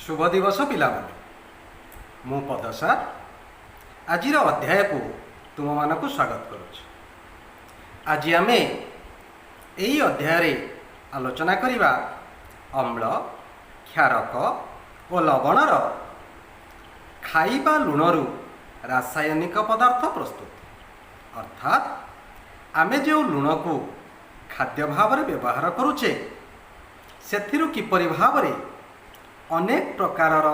ଶୁଭ ଦିବସ ପିଲାମାନେ। ମୁଁ ପଦ ସାର୍ ଆଜିର ଅଧ୍ୟାୟକୁ ତୁମମାନଙ୍କୁ ସ୍ୱାଗତ କରୁଛି। ଆଜି ଆମେ ଏହି ଅଧ୍ୟାୟରେ ଆଲୋଚନା କରିବା ଅମ୍ଳ, କ୍ଷାରକ ଓ ଲବଣର ଖାଇବା ଲୁଣରୁ ରାସାୟନିକ ପଦାର୍ଥ ପ୍ରସ୍ତୁତ। ଅର୍ଥାତ୍ ଆମେ ଯେଉଁ ଲୁଣକୁ ଖାଦ୍ୟ ଭାବରେ ବ୍ୟବହାର କରୁଛେ, ସେଥିରୁ କିପରି ଭାବରେ ଅନେକ ପ୍ରକାରର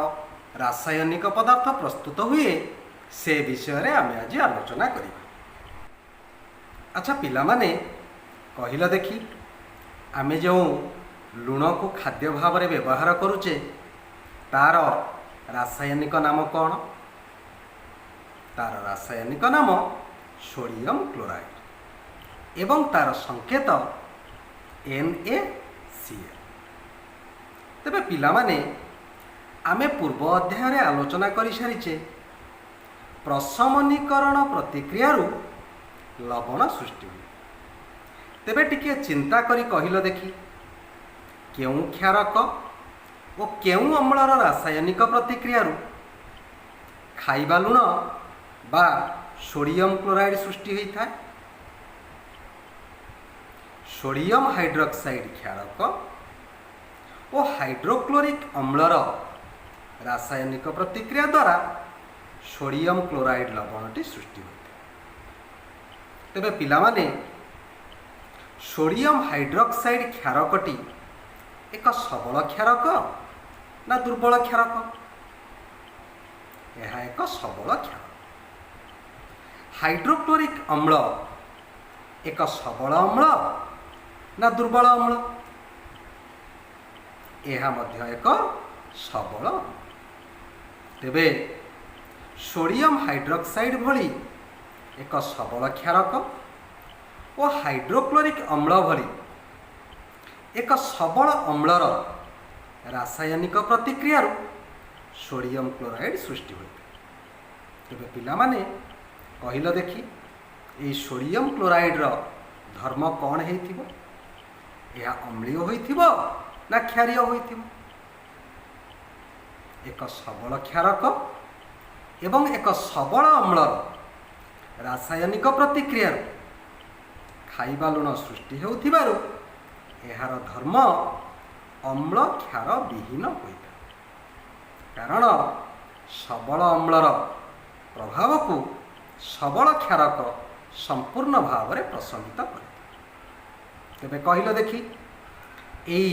ରାସାୟନିକ ପଦାର୍ଥ ପ୍ରସ୍ତୁତ ହୁଏ, ସେ ବିଷୟରେ ଆମେ ଆଜି ଆଲୋଚନା କରିବା। ଆଚ୍ଛା ପିଲାମାନେ, କହିଲ ଦେଖି, ଆମେ ଯେଉଁ ଲୁଣକୁ ଖାଦ୍ୟ ଭାବରେ ବ୍ୟବହାର କରୁଛେ, ତାର ରାସାୟନିକ ନାମ କ'ଣ? ତାର ରାସାୟନିକ ନାମ ସୋଡ଼ିୟମ କ୍ଲୋରାଇଡ୍ ଏବଂ ତାର ସଂକେତ NaCl। ତେବେ ପିଲାମାନେ, ଆମେ ପୂର୍ବ ଅଧ୍ୟାୟରେ ଆଲୋଚନା କରିସାରିଛେ, ପ୍ରଶମନୀକରଣ ପ୍ରତିକ୍ରିୟାରୁ ଲବଣ ସୃଷ୍ଟି ହୁଏ। ତେବେ ଟିକିଏ ଚିନ୍ତା କରି କହିଲ ଦେଖି, କେଉଁ କ୍ଷାରକ ଓ କେଉଁ ଅମ୍ଳର ରାସାୟନିକ ପ୍ରତିକ୍ରିୟାରୁ ଖାଇବା ଲୁଣ ବା ସୋଡ଼ିୟମ କ୍ଲୋରାଇଡ୍ ସୃଷ୍ଟି ହୋଇଥାଏ? ସୋଡ଼ିୟମ ହାଇଡ୍ରୋକ୍ସାଇଡ୍ କ୍ଷାରକ ଓ ହାଇଡ୍ରୋକ୍ଲୋରିକ୍ ଅମ୍ଳର ରାସାୟନିକ ପ୍ରତିକ୍ରିୟା ଦ୍ୱାରା ସୋଡ଼ିୟମ କ୍ଲୋରାଇଡ୍ ଲବଣଟି ସୃଷ୍ଟି ହୋଇଥାଏ। ତେବେ ପିଲାମାନେ, ସୋଡ଼ିୟମ ହାଇଡ୍ରୋକ୍ସାଇଡ୍ କ୍ଷାରକଟି ଏକ ସବଳ କ୍ଷାରକ ନା ଦୁର୍ବଳ କ୍ଷାରକ? ଏହା ଏକ ସବଳ କ୍ଷାରକ। ହାଇଡ୍ରୋକ୍ଲୋରିକ୍ ଅମ୍ଳ ଏକ ସବଳ ଅମ୍ଳ ନା ଦୁର୍ବଳ ଅମ୍ଳ? ଏହା ମଧ୍ୟ ଏକ ସବଳ ଅମ୍ଳ। ତେବେ ସୋଡ଼ିୟମ ହାଇଡ୍ରୋକ୍ସାଇଡ୍ ଭଳି ଏକ ସବଳ କ୍ଷାରକ ଓ ହାଇଡ୍ରୋକ୍ଲୋରିକ୍ ଅମ୍ଳ ଭଳି ଏକ ସବଳ ଅମ୍ଳର ରାସାୟନିକ ପ୍ରତିକ୍ରିୟାରୁ ସୋଡ଼ିୟମ କ୍ଲୋରାଇଡ୍ ସୃଷ୍ଟି ହୋଇଥାଏ। ତେବେ ପିଲାମାନେ, କହିଲ ଦେଖି, ଏହି ସୋଡ଼ିୟମ କ୍ଲୋରାଇଡ୍ର ଧର୍ମ କ'ଣ ହେଇଥିବ? ଏହା ଅମ୍ଳୀୟ ହୋଇଥିବ ନା କ୍ଷାରୀୟ ହୋଇଥିବ? ଏକ ସବଳ କ୍ଷାରକ ଏବଂ ଏକ ସବଳ ଅମ୍ଳର ରାସାୟନିକ ପ୍ରତିକ୍ରିୟାରୁ ଖାଇବା ଲୁଣ ସୃଷ୍ଟି ହେଉଥିବାରୁ ଏହାର ଧର୍ମ ଅମ୍ଳ କ୍ଷାର ବିହୀନ ହୋଇଥାଏ, କାରଣ ସବଳ ଅମ୍ଳର ପ୍ରଭାବକୁ ସବଳ କ୍ଷାରକ ସମ୍ପୂର୍ଣ୍ଣ ଭାବରେ ପ୍ରଶମିତ କରିଥାଏ। ତେବେ କହିଲ ଦେଖି, ଏଇ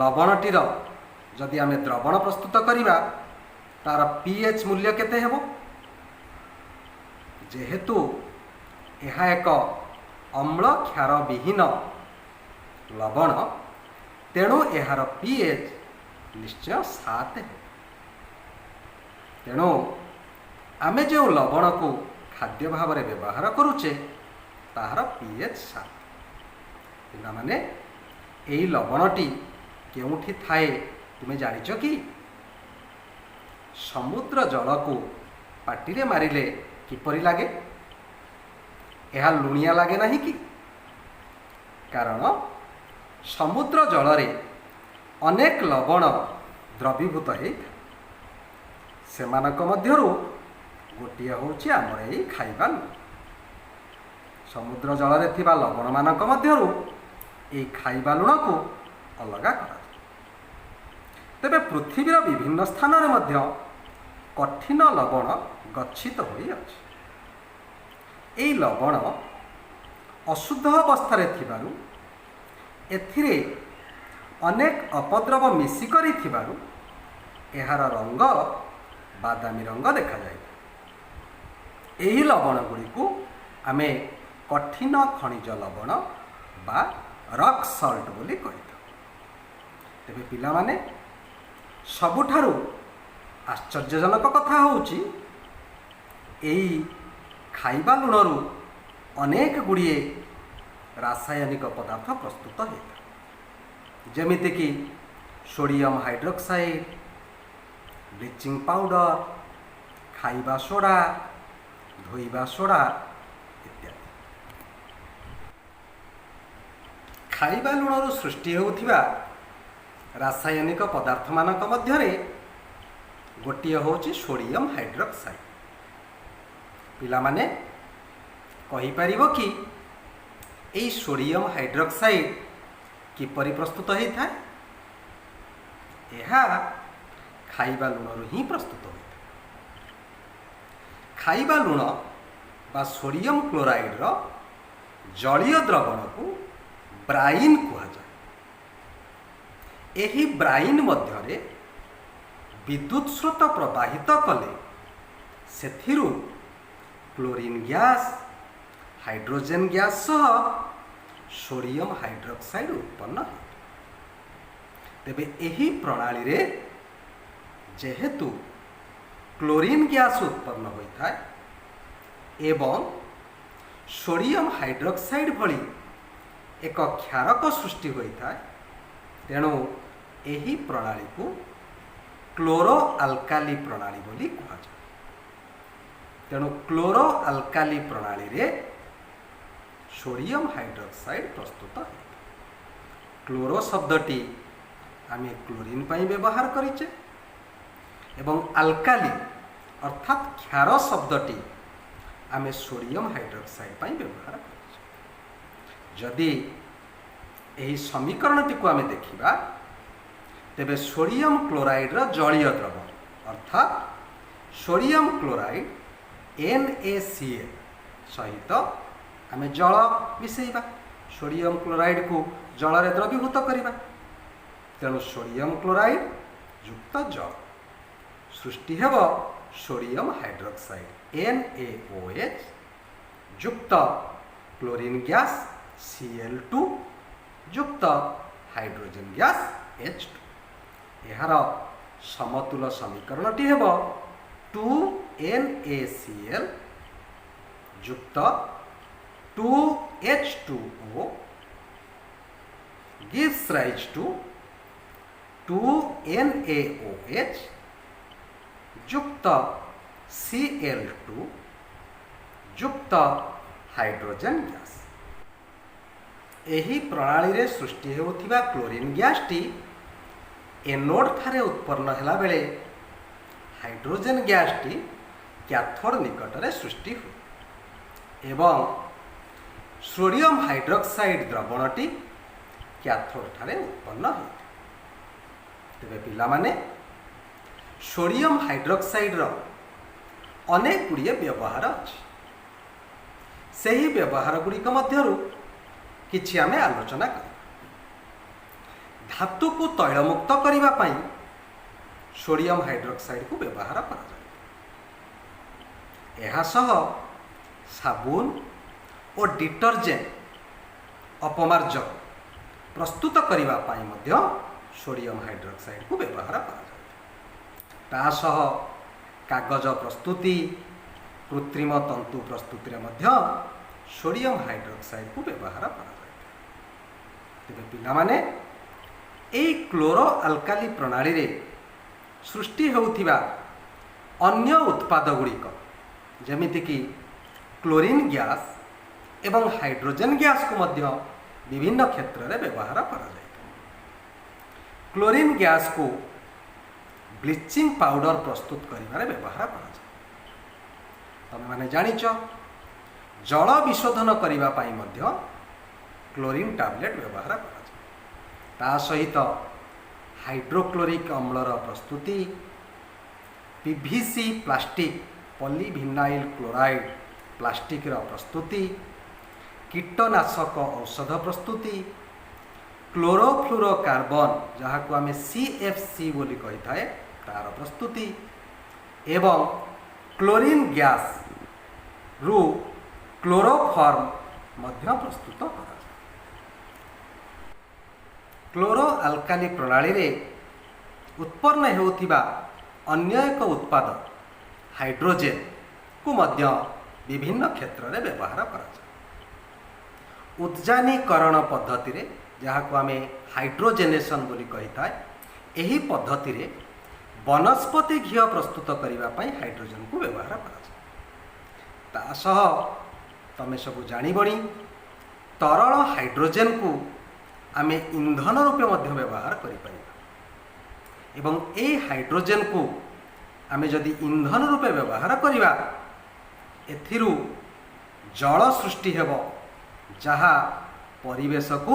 ଲବଣଟିର ଯଦି ଆମେ ଦ୍ରବଣ ପ୍ରସ୍ତୁତ କରିବା, ତାର pH ମୂଲ୍ୟ କେତେ ହେବ? ଯେହେତୁ ଏହା ଏକ ଅମ୍ଳ କ୍ଷାର ବିହୀନ ଲବଣ, ତେଣୁ ଏହାର pH ନିଶ୍ଚୟ 7 ହେବ। ତେଣୁ ଆମେ ଯେଉଁ ଲବଣକୁ ଖାଦ୍ୟ ଭାବରେ ବ୍ୟବହାର କରୁଛେ, ତାହାର pH 7। ପିଲାମାନେ, ଏହି ଲବଣଟି କେଉଁଠି ଥାଏ ତୁମେ ଜାଣିଛ କି? ସମୁଦ୍ର ଜଳକୁ ପାଟିରେ ମାରିଲେ କିପରି ଲାଗେ? ଏହା ଲୁଣିଆ ଲାଗେ ନାହିଁ କି? କାରଣ ସମୁଦ୍ର ଜଳରେ ଅନେକ ଲବଣ ଦ୍ରବୀଭୂତ ହେଇଥାଏ। ସେମାନଙ୍କ ମଧ୍ୟରୁ ଗୋଟିଏ ହେଉଛି ଆମର ଏଇ ଖାଇବା ଲୁଣ। ସମୁଦ୍ର ଜଳରେ ଥିବା ଲବଣମାନଙ୍କ ମଧ୍ୟରୁ ଏଇ ଖାଇବା ଲୁଣକୁ ଅଲଗା କରାଯାଏ। ତେବେ ପୃଥିବୀର ବିଭିନ୍ନ ସ୍ଥାନରେ ମଧ୍ୟ କଠିନ ଲବଣ ଗଚ୍ଛିତ ହୋଇଅଛି। ଏହି ଲବଣ ଅଶୁଦ୍ଧ ଅବସ୍ଥାରେ ଥିବାରୁ, ଏଥିରେ ଅନେକ ଅପଦ୍ରବ ମିଶିକରି ଥିବାରୁ ଏହାର ରଙ୍ଗ ବାଦାମୀ ରଙ୍ଗ ଦେଖାଯାଇଥାଏ। ଏହି ଲବଣ ଗୁଡ଼ିକୁ ଆମେ କଠିନ ଖଣିଜ ଲବଣ ବା ରକ୍ ସଲ୍ଟ ବୋଲି କହିଥାଉ। ତେବେ ପିଲାମାନେ, ସବୁଠାରୁ ଆଶ୍ଚର୍ଯ୍ୟଜନକ କଥା ହେଉଛି, ଏଇ ଖାଇବା ଲୁଣରୁ ଅନେକ ଗୁଡ଼ିଏ ରାସାୟନିକ ପଦାର୍ଥ ପ୍ରସ୍ତୁତ ହୋଇଥାଏ, ଯେମିତିକି ସୋଡ଼ିୟମ ହାଇଡ୍ରୋକ୍ସାଇଡ୍, ବ୍ଲିଚିଂ ପାଉଡ଼ର, ଖାଇବା ସୋଡ଼ା, ଧୋଇବା ସୋଡ଼ା ଇତ୍ୟାଦି। ଖାଇବା ଲୁଣରୁ ସୃଷ୍ଟି ହେଉଥିବା ରାସାୟନିକ ପଦାର୍ଥମାନଙ୍କ ମଧ୍ୟରେ ଗୋଟିଏ ହେଉଛି ସୋଡ଼ିୟମ୍ ହାଇଡ୍ରୋକ୍ସାଇଡ୍। ପିଲାମାନେ, କହିପାରିବ କି ଏଇ ସୋଡ଼ିୟମ୍ ହାଇଡ୍ରୋକ୍ସାଇଡ୍ କିପରି ପ୍ରସ୍ତୁତ ହୋଇଥାଏ? ଏହା ଖାଇବା ଲୁଣରୁ ହିଁ ପ୍ରସ୍ତୁତ ହୋଇଥାଏ। ଖାଇବା ଲୁଣ ବା ସୋଡ଼ିୟମ୍ କ୍ଲୋରାଇଡ୍ର ଜଳୀୟ ଦ୍ରବଣକୁ ବ୍ରାଇନ୍ କୁହାଯାଏ। ଏହି ବ୍ରାଇନ୍ ମଧ୍ୟରେ ବିଦ୍ୟୁତ୍ ସ୍ରୋତ ପ୍ରବାହିତ କଲେ ସେଥିରୁ କ୍ଲୋରିନ୍ ଗ୍ୟାସ୍, ହାଇଡ୍ରୋଜେନ୍ ଗ୍ୟାସ୍ ସହ ସୋଡ଼ିୟମ୍ ହାଇଡ୍ରୋକ୍ସାଇଡ୍ ଉତ୍ପନ୍ନ ହେବ। ତେବେ ଏହି ପ୍ରଣାଳୀରେ ଯେହେତୁ କ୍ଲୋରିନ୍ ଗ୍ୟାସ୍ ଉତ୍ପନ୍ନ ହୋଇଥାଏ ଏବଂ ସୋଡ଼ିୟମ୍ ହାଇଡ୍ରୋକ୍ସାଇଡ୍ ଭଳି ଏକ କ୍ଷାରକ ସୃଷ୍ଟି ହୋଇଥାଏ, ତେଣୁ ଏହି ପ୍ରଣାଳୀକୁ କ୍ଲୋରୋ ଆଲକାଲି ପ୍ରଣାଳୀ ବୋଲି କୁହାଯାଏ। ତେଣୁ କ୍ଲୋରୋ ଆଲକାଲି ପ୍ରଣାଳୀରେ ସୋଡ଼ିୟମ୍ ହାଇଡ୍ରୋକ୍ସାଇଡ୍ ପ୍ରସ୍ତୁତ ହୋଇଥାଏ। କ୍ଲୋରୋ ଶବ୍ଦଟି ଆମେ କ୍ଲୋରିନ୍ ପାଇଁ ବ୍ୟବହାର କରିଛେ ଏବଂ ଆଲକାଲି ଅର୍ଥାତ୍ କ୍ଷାର ଶବ୍ଦଟି ଆମେ ସୋଡ଼ିୟମ୍ ହାଇଡ୍ରୋକ୍ସାଇଡ୍ ପାଇଁ ବ୍ୟବହାର କରିଛେ। ଯଦି ଏହି ସମୀକରଣଟିକୁ ଆମେ ଦେଖିବା, ତେବେ ସୋଡ଼ିୟମ୍ କ୍ଲୋରାଇଡ୍ର ଜଳୀୟ ଦ୍ରବ ଅର୍ଥାତ୍ ସୋଡ଼ିୟମ୍ କ୍ଲୋରାଇଡ୍ NaCl ସହିତ ଆମେ ଜଳ ମିଶାଇବା, ସୋଡ଼ିୟମ୍ କ୍ଲୋରାଇଡ୍କୁ ଜଳରେ ଦ୍ରବୀଭୂତ କରିବା। ତେଣୁ ସୋଡ଼ିୟମ୍ କ୍ଲୋରାଇଡ୍ ଯୁକ୍ତ ଜଳ ସୃଷ୍ଟି ହେବ ସୋଡ଼ିୟମ୍ ହାଇଡ୍ରୋକ୍ସାଇଡ୍ NaOH ଯୁକ୍ତ କ୍ଲୋରିନ୍ ଗ୍ୟାସ୍ Cl2 ଯୁକ୍ତ ହାଇଡ୍ରୋଜେନ୍ ଗ୍ୟାସ୍ H2। ଏହାର ସମତୁଲ ସମୀକରଣଟି ହେବ 2 NaCl ଯୁକ୍ତ 2 H2O gives rise to 2 NaOH ଯୁକ୍ତ Cl2 ଯୁକ୍ତ ହାଇଡ୍ରୋଜେନ୍ ଗ୍ୟାସ୍। ଏହି ପ୍ରଣାଳୀରେ ସୃଷ୍ଟି ହେଉଥିବା କ୍ଲୋରିନ୍ ଗ୍ୟାସ୍ଟି ଏନୋଡ୍ ଠାରେ ଉତ୍ପନ୍ନ ହେଲା ବେଳେ ହାଇଡ୍ରୋଜେନ୍ ଗ୍ୟାସ୍ଟି କ୍ୟାଥୋଡ୍ ନିକଟରେ ସୃଷ୍ଟି ହୁଏ ଏବଂ ସୋଡ଼ିୟମ୍ ହାଇଡ୍ରୋକ୍ସାଇଡ୍ ଦ୍ରବଣଟି କ୍ୟାଥୋଡ୍ ଠାରେ ଉତ୍ପନ୍ନ ହୋଇଥାଏ। ତେବେ ପିଲାମାନେ, ସୋଡ଼ିୟମ୍ ହାଇଡ୍ରୋକ୍ସାଇଡ୍ର ଅନେକ ଗୁଡ଼ିଏ ବ୍ୟବହାର ଅଛି। ସେହି ବ୍ୟବହାର ଗୁଡ଼ିକ ମଧ୍ୟରୁ କିଛି ଆମେ ଆଲୋଚନା କରିବା। ଧାତୁକୁ ତୈଳମୁକ୍ତ କରିବା ପାଇଁ ସୋଡ଼ିୟମ୍ ହାଇଡ୍ରୋକ୍ସାଇଡ୍କୁ ବ୍ୟବହାର କରାଯାଏ। ଏହା ସହ ସାବୁନ ଓ ଡିଟରଜେଣ୍ଟ ଅପମାର୍ଜକ ପ୍ରସ୍ତୁତ କରିବା ପାଇଁ ମଧ୍ୟ ସୋଡ଼ିୟମ୍ ହାଇଡ୍ରୋକ୍ସାଇଡ୍କୁ ବ୍ୟବହାର କରାଯାଏ। ତା ସହ କାଗଜ ପ୍ରସ୍ତୁତି, କୃତ୍ରିମ ତନ୍ତୁ ପ୍ରସ୍ତୁତିରେ ମଧ୍ୟ ସୋଡ଼ିୟମ୍ ହାଇଡ୍ରୋକ୍ସାଇଡ୍କୁ ବ୍ୟବହାର କରାଯାଇଥାଏ। ତେବେ ପିଲାମାନେ, ଏହି କ୍ଲୋରୋ ଆଲକାଲି ପ୍ରଣାଳୀରେ ସୃଷ୍ଟି ହେଉଥିବା ଅନ୍ୟ ଉତ୍ପାଦ ଗୁଡ଼ିକ, ଯେମିତିକି କ୍ଲୋରିନ୍ ଗ୍ୟାସ୍ ଏବଂ ହାଇଡ୍ରୋଜେନ୍ ଗ୍ୟାସ୍କୁ ମଧ୍ୟ ବିଭିନ୍ନ କ୍ଷେତ୍ରରେ ବ୍ୟବହାର କରାଯାଇଥାଏ। କ୍ଲୋରିନ୍ ଗ୍ୟାସ୍କୁ ବ୍ଲିଚିଂ ପାଉଡର ପ୍ରସ୍ତୁତ କରିବାରେ ବ୍ୟବହାର କରାଯାଏ। ତମେମାନେ ଜାଣିଛ, ଜଳ ବିଶୋଧନ କରିବା ପାଇଁ ମଧ୍ୟ କ୍ଲୋରିନ୍ ଟାବଲେଟ୍ ବ୍ୟବହାର କରାଯାଏ। ତା ସହିତ ହାଇଡ୍ରୋକ୍ଲୋରିକ୍ ଅମ୍ଳର ପ୍ରସ୍ତୁତି, ପିଭିସି ପ୍ଲାଷ୍ଟିକ୍, ପଲିଭିନାଇଲ୍ କ୍ଲୋରାଇଡ୍ ପ୍ଲାଷ୍ଟିକ୍ର ପ୍ରସ୍ତୁତି, କୀଟନାଶକ ଔଷଧ ପ୍ରସ୍ତୁତି, କ୍ଲୋରୋଫ୍ଲୋରୋକାର୍ବନ, ଯାହାକୁ ଆମେ CFC ବୋଲି କହିଥାଏ, ତାର ପ୍ରସ୍ତୁତି ଏବଂ କ୍ଲୋରିନ୍ ଗ୍ୟାସ୍ରୁ କ୍ଲୋରୋଫର୍ମ ମଧ୍ୟ ପ୍ରସ୍ତୁତ କରାଯାଏ। କ୍ଲୋରୋ ଆଲକାଲି ପ୍ରଣାଳୀରେ ଉତ୍ପନ୍ନ ହେଉଥିବା ଅନ୍ୟ ଏକ ଉତ୍ପାଦ ହାଇଡ୍ରୋଜେନ୍କୁ ମଧ୍ୟ ବିଭିନ୍ନ କ୍ଷେତ୍ରରେ ବ୍ୟବହାର କରାଯାଏ। ଉଦ୍ଜାନୀକରଣ ପଦ୍ଧତିରେ, ଯାହାକୁ ଆମେ ହାଇଡ୍ରୋଜେନେସନ୍ ବୋଲି କହିଥାଏ, ଏହି ପଦ୍ଧତିରେ ବନସ୍ପତି ଘିଅ ପ୍ରସ୍ତୁତ କରିବା ପାଇଁ ହାଇଡ୍ରୋଜେନକୁ ବ୍ୟବହାର କରାଯାଏ। ତା ସହ ତମେ ସବୁ ଜାଣିବଣି, ତରଳ ହାଇଡ୍ରୋଜେନକୁ ଆମେ ଇନ୍ଧନ ରୂପେ ମଧ୍ୟ ବ୍ୟବହାର କରିପାରିବା ଏବଂ ଏହି ହାଇଡ୍ରୋଜେନକୁ ଆମେ ଯଦି ଇନ୍ଧନ ରୂପେ ବ୍ୟବହାର କରିବା, ଏଥିରୁ ଜଳ ସୃଷ୍ଟି ହେବ, ଯାହା ପରିବେଶକୁ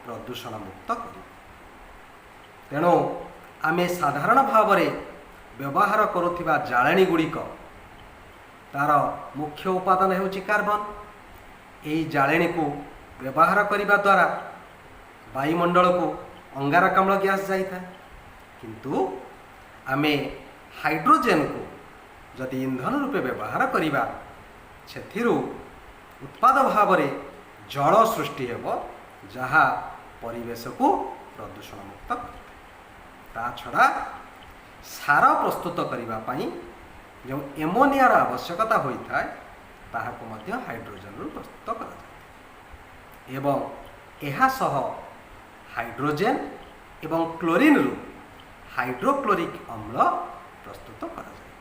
ପ୍ରଦୂଷଣ ମୁକ୍ତ କରିବ। ତେଣୁ ଆମେ ସାଧାରଣ ଭାବରେ ବ୍ୟବହାର କରୁଥିବା ଜାଳେଣୀ ଗୁଡ଼ିକ, ତାର ମୁଖ୍ୟ ଉପାଦାନ ହେଉଛି କାର୍ବନ। ଏହି ଜାଳେଣୀକୁ ବ୍ୟବହାର କରିବା ଦ୍ୱାରା ବାୟୁମଣ୍ଡଳକୁ ଅଙ୍ଗାରକାମ୍ଳ ଗ୍ୟାସ୍ ଯାଇଥାଏ। କିନ୍ତୁ ଆମେ ହାଇଡ୍ରୋଜେନକୁ ଯଦି ଇନ୍ଧନ ରୂପେ ବ୍ୟବହାର କରିବା, ସେଥିରୁ ଉତ୍ପାଦ ଭାବରେ ଜଳ ସୃଷ୍ଟି ହେବ, ଯାହା ପରିବେଶକୁ ପ୍ରଦୂଷଣମୁକ୍ତ କରିଥାଏ। ତା ଛଡ଼ା ସାର ପ୍ରସ୍ତୁତ କରିବା ପାଇଁ ଯେଉଁ ଏମୋନିଆର ଆବଶ୍ୟକତା ହୋଇଥାଏ, ତାହାକୁ ମଧ୍ୟ ହାଇଡ୍ରୋଜେନରୁ ପ୍ରସ୍ତୁତ କରାଯାଇଥାଏ ଏବଂ ଏହା ସହ ହାଇଡ୍ରୋଜେନ ଏବଂ କ୍ଲୋରିନରୁ ହାଇଡ୍ରୋକ୍ଲୋରିକ୍ ଅମ୍ଳ ପ୍ରସ୍ତୁତ କରାଯାଇଥାଏ।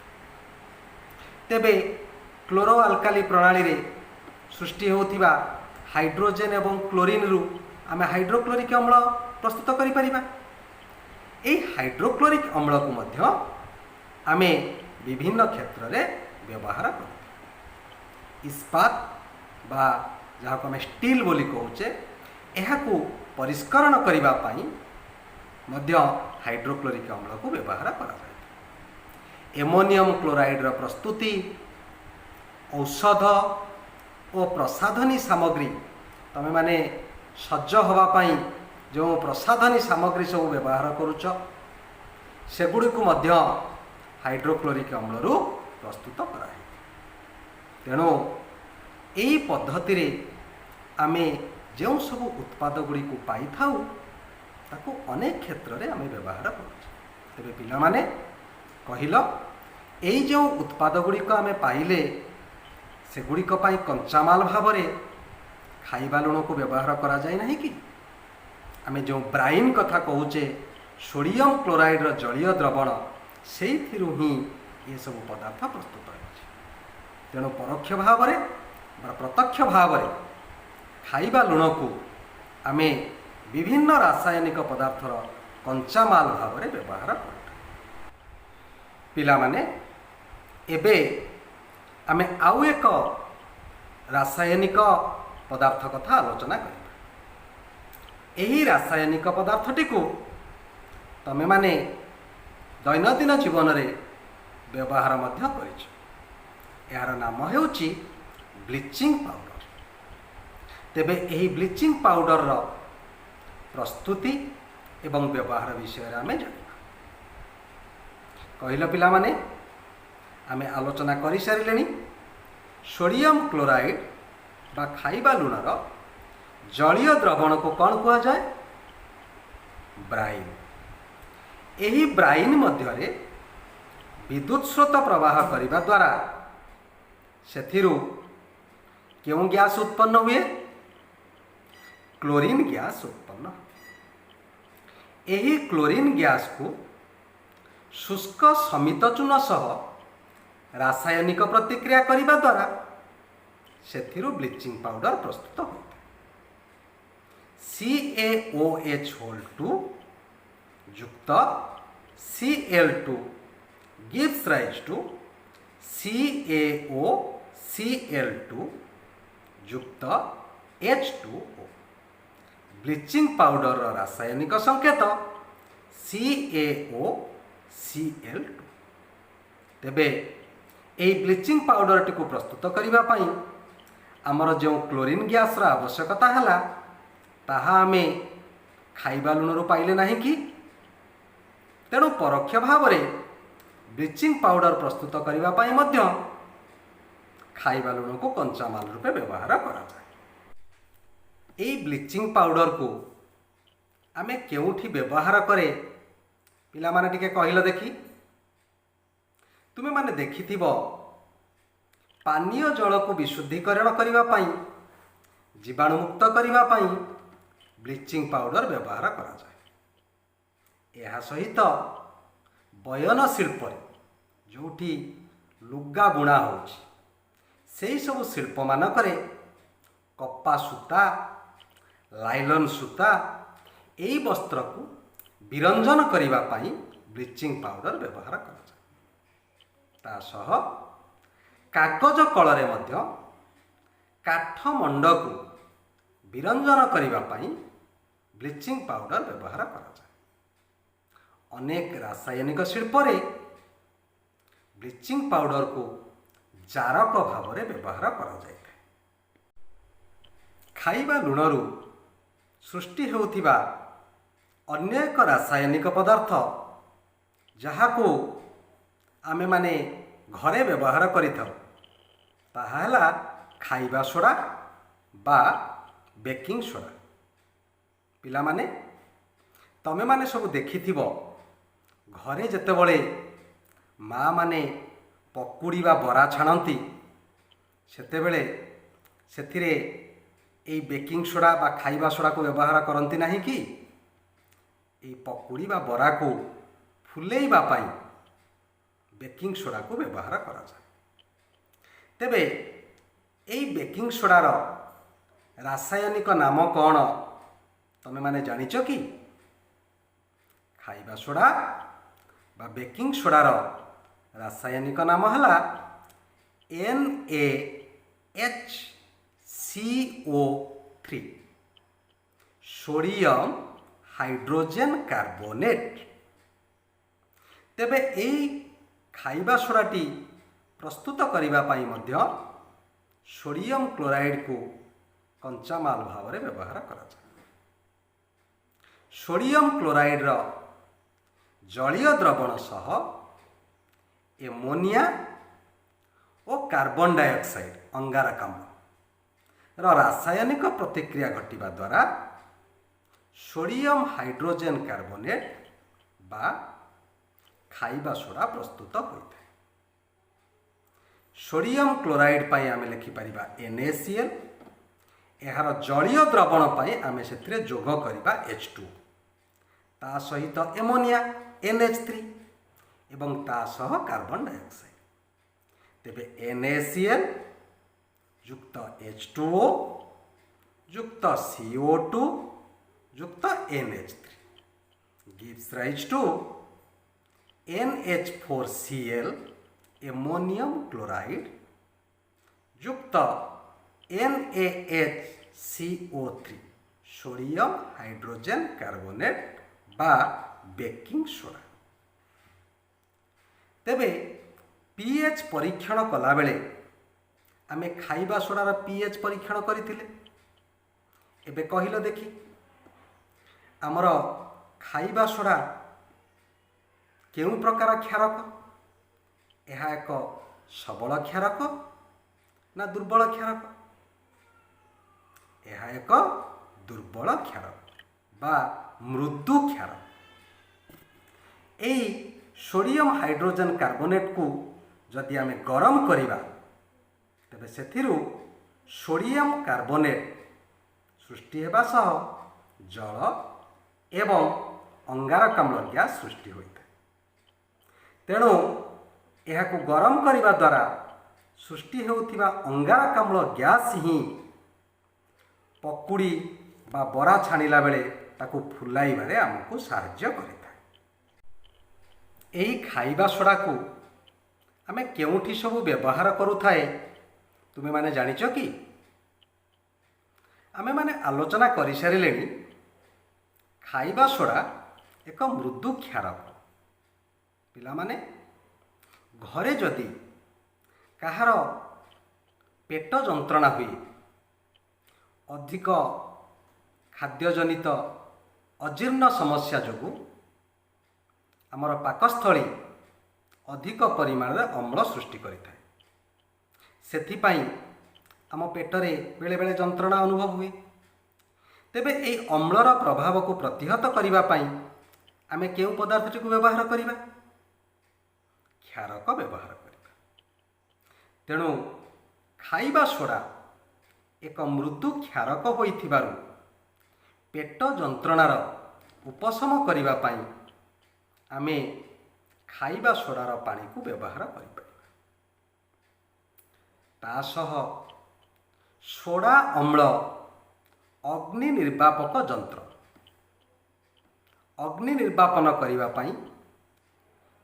ତେବେ କ୍ଲୋରୋ ଆଲକାଲି ପ୍ରଣାଳୀରେ ସୃଷ୍ଟି ହେଉଥିବା ହାଇଡ୍ରୋଜେନ ଏବଂ କ୍ଲୋରିନରୁ ଆମେ ହାଇଡ୍ରୋକ୍ଲୋରିକ୍ ଅମ୍ଳ ପ୍ରସ୍ତୁତ କରିପାରିବା। ଏହି ହାଇଡ୍ରୋକ୍ଲୋରିକ୍ ଅମ୍ଳକୁ ମଧ୍ୟ ଆମେ ବିଭିନ୍ନ କ୍ଷେତ୍ରରେ ବ୍ୟବହାର କରିଥାଉ। ଇସ୍ପାତ ବା ଯାହାକୁ ଆମେ ଷ୍ଟିଲ୍ ବୋଲି କହୁଛେ, ଏହାକୁ ପରିଷ୍କରଣ କରିବା ପାଇଁ ମଧ୍ୟ ହାଇଡ୍ରୋକ୍ଲୋରିକ୍ ଅମ୍ଳକୁ ବ୍ୟବହାର କରାଯାଇଥାଏ। ଏମୋନିୟମ କ୍ଲୋରାଇଡ଼ର ପ୍ରସ୍ତୁତି, ଔଷଧ ଓ ପ୍ରସାଧନୀ ସାମଗ୍ରୀ, ତମେମାନେ ସଜ ହେବା ପାଇଁ ଯେଉଁ ପ୍ରସାଧନୀ ସାମଗ୍ରୀ ସବୁ ବ୍ୟବହାର କରୁଛ, ସେଗୁଡ଼ିକୁ ମଧ୍ୟ ହାଇଡ୍ରୋକ୍ଲୋରିକ୍ ଅମ୍ଳରୁ ପ୍ରସ୍ତୁତ କରାହେଇଥାଏ। ତେଣୁ ଏହି ପଦ୍ଧତିରେ ଆମେ ଯେଉଁ ସବୁ ଉତ୍ପାଦ ଗୁଡ଼ିକୁ ପାଇଥାଉ, ତାକୁ ଅନେକ କ୍ଷେତ୍ରରେ ଆମେ ବ୍ୟବହାର କରୁଛେ। ତେବେ ପିଲାମାନେ, କହିଲ, ଏଇ ଯେଉଁ ଉତ୍ପାଦ ଗୁଡ଼ିକ ଆମେ ପାଇଲେ, ସେଗୁଡ଼ିକ ପାଇଁ କଞ୍ଚାମାଲ ଭାବରେ ଖାଇବା ଲୁଣକୁ ବ୍ୟବହାର କରାଯାଏ ନାହିଁ କି? ଆମେ ଯେଉଁ ବ୍ରାଇନ୍ କଥା କହୁଛେ, ସୋଡ଼ିୟମ କ୍ଲୋରାଇଡ଼ର ଜଳୀୟ ଦ୍ରବଣ, ସେଇଥିରୁ ହିଁ ଏସବୁ ପଦାର୍ଥ ପ୍ରସ୍ତୁତ ହେଉଛି। ତେଣୁ ପରୋକ୍ଷ ଭାବରେ ବା ପ୍ରତ୍ୟକ୍ଷ ଭାବରେ ଖାଇବା ଲୁଣକୁ ଆମେ ବିଭିନ୍ନ ରାସାୟନିକ ପଦାର୍ଥର କଞ୍ଚାମାଲ ଭାବରେ ବ୍ୟବହାର କରିଥାଉ। ପିଲାମାନେ, ଏବେ ଆମେ ଆଉ ଏକ ରାସାୟନିକ ପଦାର୍ଥ କଥା ଆଲୋଚନା କରିବା। ଏହି ରାସାୟନିକ ପଦାର୍ଥଟିକୁ ତମେମାନେ ଦୈନନ୍ଦିନ ଜୀବନରେ ବ୍ୟବହାର ମଧ୍ୟ କରିଛ। ଏହାର ନାମ ହେଉଛି ବ୍ଲିଚିଂ ପାଉଡ଼ର। ତେବେ ଏହି ବ୍ଲିଚିଂ ପାଉଡ଼ରର ପ୍ରସ୍ତୁତି ଏବଂ ବ୍ୟବହାର ବିଷୟରେ ଆମେ ଜାଣିବା। କହିଲ ପିଲାମାନେ, ଆମେ ଆଲୋଚନା କରିସାରିଲେଣି, ସୋଡ଼ିୟମ କ୍ଲୋରାଇଡ୍ ବା ଖାଇବା ଲୁଣର ଜଳୀୟ ଦ୍ରବଣକୁ କ'ଣ କୁହାଯାଏ? ବ୍ରାଇନ୍। ଏହି ବ୍ରାଇନ୍ ମଧ୍ୟରେ ବିଦ୍ୟୁତ୍ ସ୍ରୋତ ପ୍ରବାହ କରିବା ଦ୍ୱାରା ସେଥିରୁ କେଉଁ ଗ୍ୟାସ୍ ଉତ୍ପନ୍ନ ହୁଏ? କ୍ଲୋରିନ୍ ଗ୍ୟାସ୍ ଉତ୍ପନ୍ନ ହୁଏ। ଏହି କ୍ଲୋରିନ୍ ଗ୍ୟାସ୍କୁ ଶୁଷ୍କ ସମିତ ଚୂନ ସହ ରାସାୟନିକ ପ୍ରତିକ୍ରିୟା କରିବା ଦ୍ୱାରା ସେଥିରୁ ବ୍ଲିଚିଂ ପାଉଡ଼ର ପ୍ରସ୍ତୁତ ହୋଇଥାଏ। CaOH2 ଯୁକ୍ତ Cl2 gives rise to CaOCl2 ଯୁକ୍ତ H2O। Bleaching ପାଉଡ଼ରର ରାସାୟନିକ ସଂକେତ CaOCl2। ତେବେ ଏହି ବ୍ଲିଚିଂ ପାଉଡ଼ରଟିକୁ ପ୍ରସ୍ତୁତ କରିବା ପାଇଁ ଆମର ଯେଉଁ କ୍ଲୋରିନ୍ ଗ୍ୟାସ୍ର ଆବଶ୍ୟକତା ହେଲା, ତାହା ଆମେ ଖାଇବା ଲୁଣରୁ ପାଇଲେ ନାହିଁ କି? ତେଣୁ ପରୋକ୍ଷ ଭାବରେ ବ୍ଲିଚିଂ ପାଉଡ଼ର ପ୍ରସ୍ତୁତ କରିବା ପାଇଁ ମଧ୍ୟ ଖାଇବା ଲୁଣକୁ କଞ୍ଚାମାଲ ରୂପେ ବ୍ୟବହାର କରାଯାଏ। ଏଇ ବ୍ଲିଚିଂ ପାଉଡ଼ରକୁ ଆମେ କେଉଁଠି ବ୍ୟବହାର କରେ, ପିଲାମାନେ ଟିକେ କହିଲ ଦେଖି। ତୁମେମାନେ ଦେଖିଥିବ, ପାନୀୟ ଜଳକୁ ବିଶୁଦ୍ଧିକରଣ କରିବା ପାଇଁ, ଜୀବାଣୁମୁକ୍ତ କରିବା ପାଇଁ ବ୍ଲିଚିଂ ପାଉଡ଼ର ବ୍ୟବହାର କରାଯାଏ। ଏହା ସହିତ ବୟନ ଶିଳ୍ପରେ ଯେଉଁଠି ଲୁଗା ବୁଣା ହେଉଛି, ସେଇ ସବୁ ଶିଳ୍ପମାନଙ୍କରେ କପା ସୂତା, ଲାଇଲନ୍ ସୂତା, ଏଇ ବସ୍ତ୍ରକୁ ବିରଞ୍ଜନ କରିବା ପାଇଁ ବ୍ଲିଚିଂ ପାଉଡ଼ର ବ୍ୟବହାର କରାଯାଏ। ତା ସହ କାଗଜ କଳରେ ମଧ୍ୟ କାଠ ମଣ୍ଡକୁ ବିରଞ୍ଜନ କରିବା ପାଇଁ ବ୍ଲିଚିଂ ପାଉଡ଼ର ବ୍ୟବହାର କରାଯାଏ। ଅନେକ ରାସାୟନିକ ଶିଳ୍ପରେ ବ୍ଲିଚିଂ ପାଉଡ଼ରକୁ ଜାରକ ଭାବରେ ବ୍ୟବହାର କରାଯାଇଥାଏ। ଖାଇବା ଲୁଣରୁ ସୃଷ୍ଟି ହେଉଥିବା ଅନ୍ୟ ଏକ ରାସାୟନିକ ପଦାର୍ଥ, ଯାହାକୁ ଆମେମାନେ ଘରେ ବ୍ୟବହାର କରିଥାଉ, ତାହା ହେଲା ଖାଇବା ସୋଡ଼ା ବା ବେକିଂ ସୋଡ଼ା। ପିଲାମାନେ, ତମେମାନେ ସବୁ ଦେଖିଥିବ, ଘରେ ଯେତେବେଳେ ମାଆମାନେ ପକୁଡ଼ି ବା ବରା ଛାଣନ୍ତି, ସେତେବେଳେ ସେଥିରେ ଏଇ ବେକିଂ ସୋଡ଼ା ବା ଖାଇବା ସୋଡ଼ାକୁ ବ୍ୟବହାର କରନ୍ତି ନାହିଁ କି? ଏଇ ପକୁଡ଼ି ବା ବରାକୁ ଫୁଲେଇବା ପାଇଁ ବେକିଂ ସୋଡ଼ାକୁ ବ୍ୟବହାର କରାଯାଏ। ତେବେ ଏଇ ବେକିଂ ସୋଡ଼ାର ରାସାୟନିକ ନାମ କ'ଣ ତମେମାନେ ଜାଣିଛ କି? ଖାଇବା ସୋଡ଼ା ବା ବେକିଂ ସୋଡ଼ାର ରାସାୟନିକ ନାମ ହେଲା NaHCO3, sodium hydrogen carbonate. ତେବେ ଏଇ ଖାଇବା ସୋଡ଼ାଟି ପ୍ରସ୍ତୁତ କରିବା ପାଇଁ ମଧ୍ୟ ସୋଡ଼ିୟମ୍ କ୍ଲୋରାଇଡ଼କୁ କଞ୍ଚାମାଲ ଭାବରେ ବ୍ୟବହାର କରାଯାଏ। ସୋଡ଼ିୟମ୍ କ୍ଲୋରାଇଡ଼ର ଜଳୀୟ ଦ୍ରବଣ ସହ ଏମୋନିଆ ଓ କାର୍ବନ ଡାଇଅକ୍ସାଇଡ୍, ଅଙ୍ଗାରକାମ୍ଳ ର ରାସାୟନିକ ପ୍ରତିକ୍ରିୟା ଘଟିବା ଦ୍ୱାରା ସୋଡ଼ିୟମ୍ ହାଇଡ୍ରୋଜେନ୍ କାର୍ବୋନେଟ୍ ବା ଖାଇବା ସୋଡ଼ା ପ୍ରସ୍ତୁତ ହୋଇଥାଏ। ସୋଡ଼ିୟମ୍ କ୍ଲୋରାଇଡ୍ ପାଇଁ ଆମେ ଲେଖିପାରିବା NaCl। ଏହାର ଜଳୀୟ ଦ୍ରବଣ ପାଇଁ ଆମେ ସେଥିରେ ଯୋଗ କରିବା H2, ତା ସହିତ ଏମୋନିଆ NH3 ଏବଂ ତା ସହ କାର୍ବନ ଡାଇଅକ୍ସାଇଡ୍। ତେବେ NaCl ଯୁକ୍ତ H2O ଯୁକ୍ତ CO2 ଯୁକ୍ତ NH3 gives rise to NH4Cl, ammonium chloride, ଯୁକ୍ତ NaHCO3, sodium hydrogen carbonate ବା ବେକିଂ ସୋଡ଼ା। ତେବେ ପିଏଚ୍ ପରୀକ୍ଷଣ କଲାବେଳେ ଆମେ ଖାଇବା ସୋଡ଼ାର ପିଏଚ୍ ପରୀକ୍ଷଣ କରିଥିଲେ। ଏବେ କହିଲ ଦେଖି, ଆମର ଖାଇବା ସୋଡ଼ା କେଉଁ ପ୍ରକାର କ୍ଷାରକ? ଏହା ଏକ ସବଳ କ୍ଷାରକ ନା ଦୁର୍ବଳ କ୍ଷାରକ? ଏହା ଏକ ଦୁର୍ବଳ କ୍ଷାରକ ବା ମୃଦୁ କ୍ଷାରକ। ଏଇ ସୋଡ଼ିୟମ୍ ହାଇଡ୍ରୋଜେନ୍ କାର୍ବୋନେଟ୍କୁ ଯଦି ଆମେ ଗରମ କରିବା, ତେବେ ସେଥିରୁ ସୋଡ଼ିୟମ୍ କାର୍ବୋନେଟ୍ ସୃଷ୍ଟି ହେବା ସହ ଜଳ ଏବଂ ଅଙ୍ଗାରକାମ୍ଳ ଗ୍ୟାସ୍ ସୃଷ୍ଟି ହୋଇଥାଏ। ତେଣୁ ଏହାକୁ ଗରମ କରିବା ଦ୍ୱାରା ସୃଷ୍ଟି ହେଉଥିବା ଅଙ୍ଗାରକାମ୍ଳ ଗ୍ୟାସ୍ ହିଁ ପକୁଡ଼ି ବା ବରା ଛାଣିଲା ବେଳେ ତାକୁ ଫୁଲାଇବାରେ ଆମକୁ ସାହାଯ୍ୟ କରିଥାଏ। ଏହି ଖାଇବା ସୋଡ଼ାକୁ ଆମେ କେଉଁଠି ସବୁ ବ୍ୟବହାର କରୁଥାଏ, ତୁମେମାନେ ଜାଣିଛ କି? ଆମେମାନେ ଆଲୋଚନା କରିସାରିଲେଣି, ଖାଇବା ସୋଡ଼ା ଏକ ମୃଦୁ କ୍ଷାରକ। ପିଲାମାନେ, ଘରେ ଯଦି କାହାର ପେଟ ଯନ୍ତ୍ରଣା ହୁଏ, ଅଧିକ ଖାଦ୍ୟଜନିତ ଅଜୀର୍ଣ୍ଣ ସମସ୍ୟା ଯୋଗୁଁ ଆମର ପାକସ୍ଥଳୀ ଅଧିକ ପରିମାଣରେ ଅମ୍ଳ ସୃଷ୍ଟି କରିଥାଏ। ସେଥିପାଇଁ ଆମ ପେଟରେ ବେଳେବେଳେ ଯନ୍ତ୍ରଣା ଅନୁଭବ ହୁଏ। ତେବେ ଏହି ଅମ୍ଳର ପ୍ରଭାବକୁ ପ୍ରତିହତ କରିବା ପାଇଁ ଆମେ କେଉଁ ପଦାର୍ଥଟିକୁ ବ୍ୟବହାର କରିବା? କ୍ଷାରକ ବ୍ୟବହାର କରିବା। ତେଣୁ ଖାଇବା ସୋଡ଼ା ଏକ ମୃଦୁ କ୍ଷାରକ ହୋଇଥିବାରୁ ପେଟ ଯନ୍ତ୍ରଣାର ଉପଶମ କରିବା ପାଇଁ ଆମେ ଖାଇବା ସୋଡ଼ାର ପାଣିକୁ ବ୍ୟବହାର କରିପାରିବା। ତା ସହ ସୋଡ଼ା ଅମ୍ଳ ଅଗ୍ନି ନିର୍ବାପକ ଯନ୍ତ୍ର, ଅଗ୍ନି ନିର୍ବାପନ କରିବା ପାଇଁ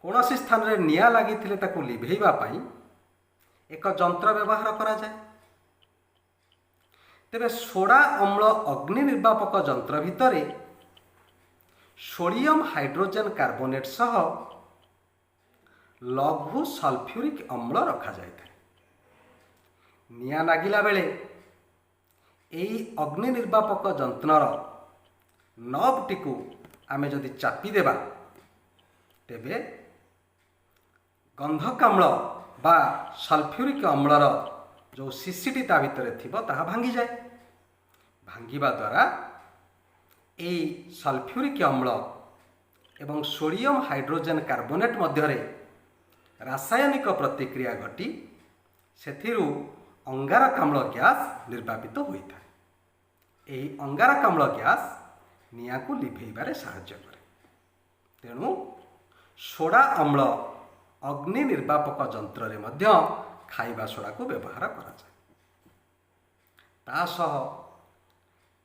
କୌଣସି ସ୍ଥାନରେ ନିଆଁ ଲାଗିଥିଲେ ତାକୁ ଲିଭେଇବା ପାଇଁ ଏକ ଯନ୍ତ୍ର ବ୍ୟବହାର କରାଯାଏ। ତେବେ ସୋଡ଼ା ଅମ୍ଳ ଅଗ୍ନି ନିର୍ବାପକ ଯନ୍ତ୍ର ଭିତରେ ସୋଡ଼ିୟମ ହାଇଡ୍ରୋଜେନ୍ କାର୍ବୋନେଟ୍ ସହ ଲଘୁ ସଲଫ୍ୟୁରିକ୍ ଅମ୍ଳ ରଖାଯାଇଥାଏ। ନିଆଁ ଲାଗିଲା ବେଳେ ଏହି ଅଗ୍ନି ନିର୍ବାପକ ଯନ୍ତ୍ରର ନବ୍ଟିକୁ ଆମେ ଯଦି ଚାପିଦେବା, ତେବେ ଗନ୍ଧକାମ୍ଳ ବା ସଲଫ୍ୟୁରିକ୍ ଅମ୍ଳର ଯେଉଁ ଶିଶିଟି ତା ଭିତରେ ଥିବ, ତାହା ଭାଙ୍ଗିଯାଏ। ଭାଙ୍ଗିବା ଦ୍ୱାରା ଏଇ ସଲଫ୍ୟୁରିକ୍ ଅମ୍ଳ ଏବଂ ସୋଡ଼ିୟମ ହାଇଡ୍ରୋଜେନ୍ କାର୍ବୋନେଟ୍ ମଧ୍ୟରେ ରାସାୟନିକ ପ୍ରତିକ୍ରିୟା ଘଟି ସେଥିରୁ ଅଙ୍ଗାରକାମ୍ଳ ଗ୍ୟାସ୍ ନିର୍ବାପିତ ହୋଇଥାଏ। ଏହି ଅଙ୍ଗାରକାମ୍ଳ ଗ୍ୟାସ୍ ନିଆଁକୁ ଲିଭେଇବାରେ ସାହାଯ୍ୟ କରେ। ତେଣୁ ସୋଡ଼ା ଅମ୍ଳ ଅଗ୍ନି ନିର୍ବାପକ ଯନ୍ତ୍ରରେ ମଧ୍ୟ ଖାଇବା ସୋଡ଼ାକୁ ବ୍ୟବହାର କରାଯାଏ। ତା ସହ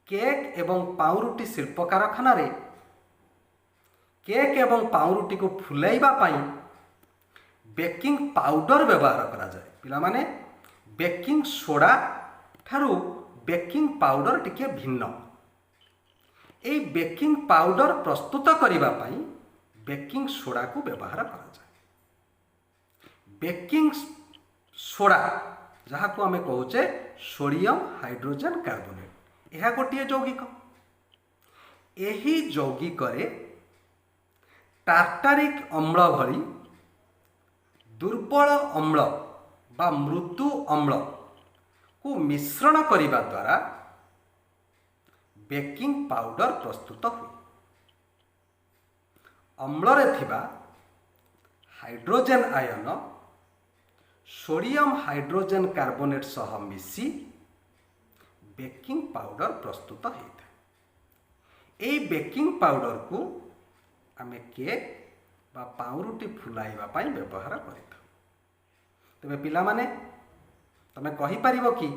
କେକ୍ ଏବଂ ପାଉଁରୁଟି ଶିଳ୍ପ କାରଖାନାରେ କେକ୍ ଏବଂ ପାଉଁରୁଟିକୁ ଫୁଲାଇବା ପାଇଁ ବେକିଂ ପାଉଡର ବ୍ୟବହାର କରାଯାଏ। ପିଲାମାନେ, ବେକିଂ ସୋଡ଼ା ଠାରୁ ବେକିଂ ପାଉଡର ଟିକିଏ ଭିନ୍ନ। ଏହି ବେକିଂ ପାଉଡର ପ୍ରସ୍ତୁତ କରିବା ପାଇଁ ବେକିଂ ସୋଡ଼ାକୁ ବ୍ୟବହାର କରାଯାଏ। ବେକିଂ ସୋଡ଼ା, ଯାହାକୁ ଆମେ କହୁଛେ ସୋଡ଼ିୟମ ହାଇଡ୍ରୋଜେନ୍ କାର୍ବୋନେଟ୍, ଏହା ଗୋଟିଏ ଯୌଗିକ। ଏହି ଯୌଗିକରେ ଟାର୍ଟାରିକ୍ ଅମ୍ଳ ଭଳି ଦୁର୍ବଳ ଅମ୍ଳ ବା ମୃଦୁ ଅମ୍ଳକୁ ମିଶ୍ରଣ କରିବା ଦ୍ୱାରା ବେକିଂ ପାଉଡର ପ୍ରସ୍ତୁତ ହୁଏ। ଅମ୍ଳରେ ଥିବା ହାଇଡ୍ରୋଜେନ୍ ଆୟନ ସୋଡ଼ିୟମ ହାଇଡ୍ରୋଜେନ୍ କାର୍ବୋନେଟ୍ ସହ ମିଶି ବେକିଂ ପାଉଡର ପ୍ରସ୍ତୁତ ହୋଇଥାଏ। ଏହି ବେକିଂ ପାଉଡରକୁ ଆମେ କେକ୍ ବା ପାଉଁରୁଟି ଫୁଲାଇବା ପାଇଁ ବ୍ୟବହାର କରିଥାଉ। ତେବେ ପିଲାମାନେ, ତମେ କହିପାରିବ କି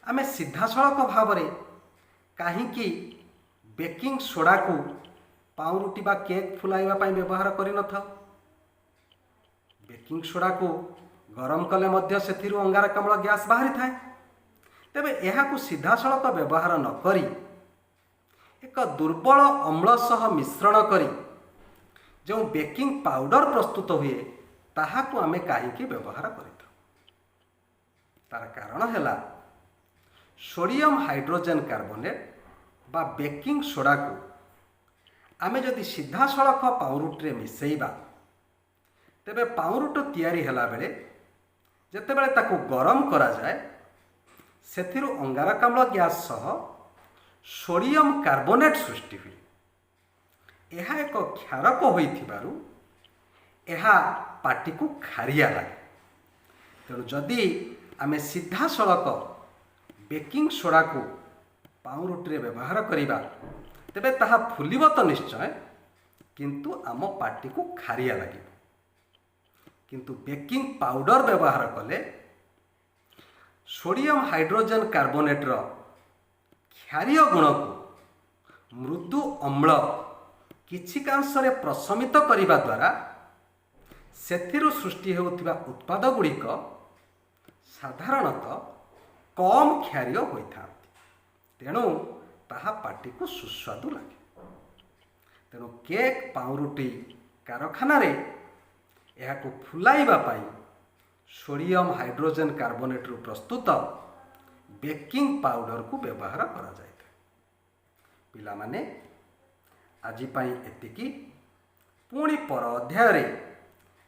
ଆମେ ସିଧାସଳଖ ଭାବରେ କାହିଁକି ବେକିଂ ସୋଡ଼ାକୁ ପାଉଁରୁଟି ବା କେକ୍ ଫୁଲାଇବା ପାଇଁ ବ୍ୟବହାର କରିନଥାଉ? ବେକିଂ ସୋଡ଼ାକୁ ଗରମ କଲେ ମଧ୍ୟ ସେଥିରୁ ଅଙ୍ଗାରକାମ୍ଳ ଗ୍ୟାସ୍ ବାହାରିଥାଏ। ତେବେ ଏହାକୁ ସିଧାସଳଖ ବ୍ୟବହାର ନ କରି ଏକ ଦୁର୍ବଳ ଅମ୍ଳ ସହ ମିଶ୍ରଣ କରି ଯେଉଁ ବେକିଂ ପାଉଡର ପ୍ରସ୍ତୁତ ହୁଏ, ତାହାକୁ ଆମେ କାହିଁକି ବ୍ୟବହାର କରିଥାଉ? ତାର କାରଣ ହେଲା, ସୋଡ଼ିୟମ ହାଇଡ୍ରୋଜେନ୍ କାର୍ବୋନେଟ୍ ବା ବେକିଂ ସୋଡ଼ାକୁ ଆମେ ଯଦି ସିଧାସଳଖ ପାଉଁରୁଟିରେ ମିଶାଇବା, ତେବେ ପାଉଁରୁଟି ତିଆରି ହେଲା ବେଳେ ଯେତେବେଳେ ତାକୁ ଗରମ କରାଯାଏ, ସେଥିରୁ ଅଙ୍ଗାରକାମ୍ଳ ଗ୍ୟାସ୍ ସହ ସୋଡ଼ିୟମ କାର୍ବୋନେଟ୍ ସୃଷ୍ଟି ହୁଏ। ଏହା ଏକ କ୍ଷାରକ ହୋଇଥିବାରୁ ଏହା ପାଟିକୁ ଖାରିଆ ଲାଗେ। ତେଣୁ ଯଦି ଆମେ ସିଧାସଳଖ ବେକିଂ ସୋଡ଼ାକୁ ପାଉଁରୁଟିରେ ବ୍ୟବହାର କରିବା, ତେବେ ତାହା ଫୁଲିବ ତ ନିଶ୍ଚୟ, କିନ୍ତୁ ଆମ ପାଟିକୁ ଖାରିଆ ଲାଗିବ। କିନ୍ତୁ ବେକିଂ ପାଉଡର ବ୍ୟବହାର କଲେ ସୋଡ଼ିୟମ ହାଇଡ୍ରୋଜେନ୍ କାର୍ବୋନେଟ୍ର କ୍ଷାରୀୟ ଗୁଣକୁ ମୃଦୁ ଅମ୍ଳ କିଛିକାଂଶରେ ପ୍ରଶମିତ କରିବା ଦ୍ୱାରା ସେଥିରୁ ସୃଷ୍ଟି ହେଉଥିବା ଉତ୍ପାଦ ଗୁଡ଼ିକ ସାଧାରଣତଃ କମ୍ କ୍ଷାରୀୟ ହୋଇଥାନ୍ତି। ତେଣୁ ତାହା ପାଟିକୁ ସୁସ୍ୱାଦୁ ଲାଗେ। ତେଣୁ କେକ୍, ପାଉଁରୁଟି କାରଖାନାରେ ଏହାକୁ ଫୁଲାଇବା ପାଇଁ ସୋଡ଼ିୟମ ହାଇଡ୍ରୋଜେନ୍ କାର୍ବୋନେଟ୍ରୁ ପ୍ରସ୍ତୁତ ବେକିଂ ପାଉଡରକୁ ବ୍ୟବହାର କରାଯାଇଥାଏ। ପିଲାମାନେ, ଆଜି ପାଇଁ ଏତିକି। ପୁଣି ପର ଅଧ୍ୟାୟରେ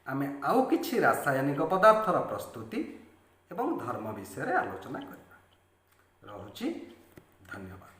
ଆମେ ଆଉ କିଛି ରାସାୟନିକ ପଦାର୍ଥର ପ୍ରସ୍ତୁତି ଏବଂ ଧର୍ମ ବିଷୟରେ ଆଲୋଚନା କରିବା। ରହୁଛି, ଧନ୍ୟବାଦ।